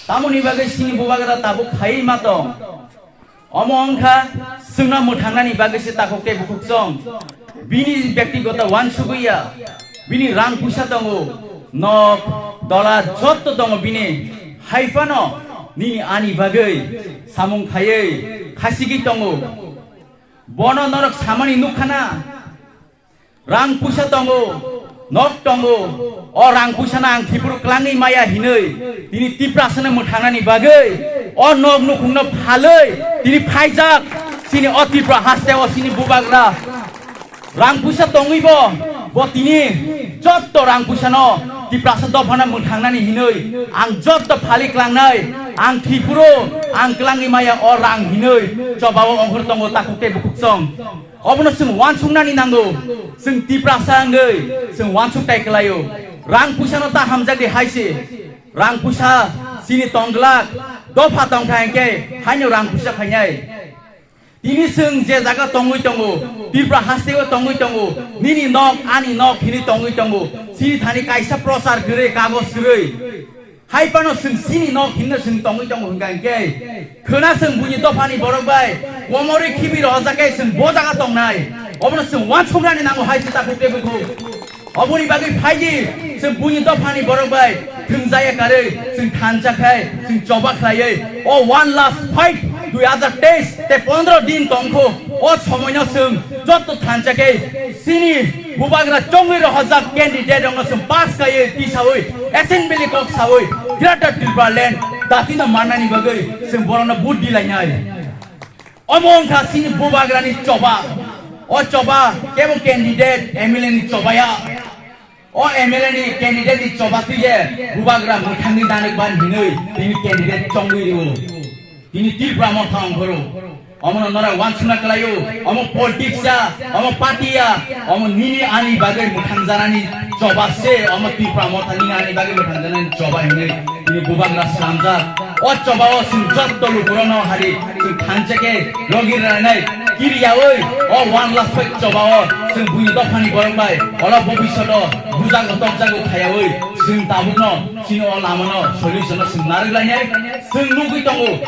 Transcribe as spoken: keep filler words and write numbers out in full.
Tamoni bagwi chini bubagra tabuk khaiwi ma tong? Omo wngkha chwngno mwthangnani bagwi se takhuk tei bukhuk chong. Bini byaktigoto uansugwi ya, bini rang puisa tongo, nok, dola jotto tongo bini. Hai phano nini ani bagwi samung khaiwi khasigwi tongo. Bono norok samani nukha na? Rang puisa tongo, nok tongo, o rang puisano ang Tripura kwlangwi maya hinwi, tini Tiprasano mwthangnani bagwi, o nok nukhungno phalwi, tini phaijak, chini o Tripura hasteo chini bubagra. Rang puisa tongwibo, bo tini jotto rang puisano Tiprasa dophano mwthangnani hinwi, ang jotto phalwi klangnai, ang Tripura, ang kwlangwi maya o rang hinwi, chobao ongkhor tongo takhuk tei bukhuk chong. Obono chwng uansuknani nango. Chwng Tiprasa wngwi chwng uansuk tai kwlaio. Rang puisano ta hamjakdi hai se. Rang puisa chini tong glak. Dopha tongkha hinkhe haino rang puisa khainai. Tini chwng je jaga tongwi tongo, Tripura hasteo tongwi tongo, nini nok, ani nok hinwi tongwi tongo. Chini thani kaisa prochar kwrwi, kagoj kwrwi. Hai phano chwng chini nok hinno chwng tongwi tongo hwnkha hinkhe, khwna chwng buini dophani borok bai komorwi khibi rohorjak khe chwng bo jaga tongnai. Obono chwng uansuknani nango hai se takhuk tei bukhuk. Oboni bagwi phaidi chwng buini dophani borok bai thwngjaya karwi chwng thansa khai chwng choba khlaiwi o one last fight dui hazar teis tei pondro din tongkho o somoino chwng jotto thansa khe chini bubagra chongwi rohorjak candidate rokno chwng pass khaiwi tisawi assembly kok sawi Greater Tipraland datino mannani bagwi chwng borokno vote dilainai. Omo wngkha chini bubagrani choba. O choba kebo candidate M L A ni choba ya. O M L A ni candidate ni choba twi je bubagra mwthangwi nanwk ban hinwi tini candidate chongwi rwo. Tini Tripura motha ongkhoro. Omono nora uansukna kwlaio. Omo politics ya, omo party ya, omo nini ani bagwi mwthangjanani choba se, omo Tripura motha nini ani bagwi mwthangjanani choba hinwi tini bubagra slamjak. O choba o chwng jotto lukurokno hari chwng thansa khe logi rwnai kiriyawi o one last fight choba o chwng buini dophani borok bai ola bobishoto bujago tokjago khayawi chwng tabukno chini o lamano solution no chwng narwk lainai chwng nugwi tongo.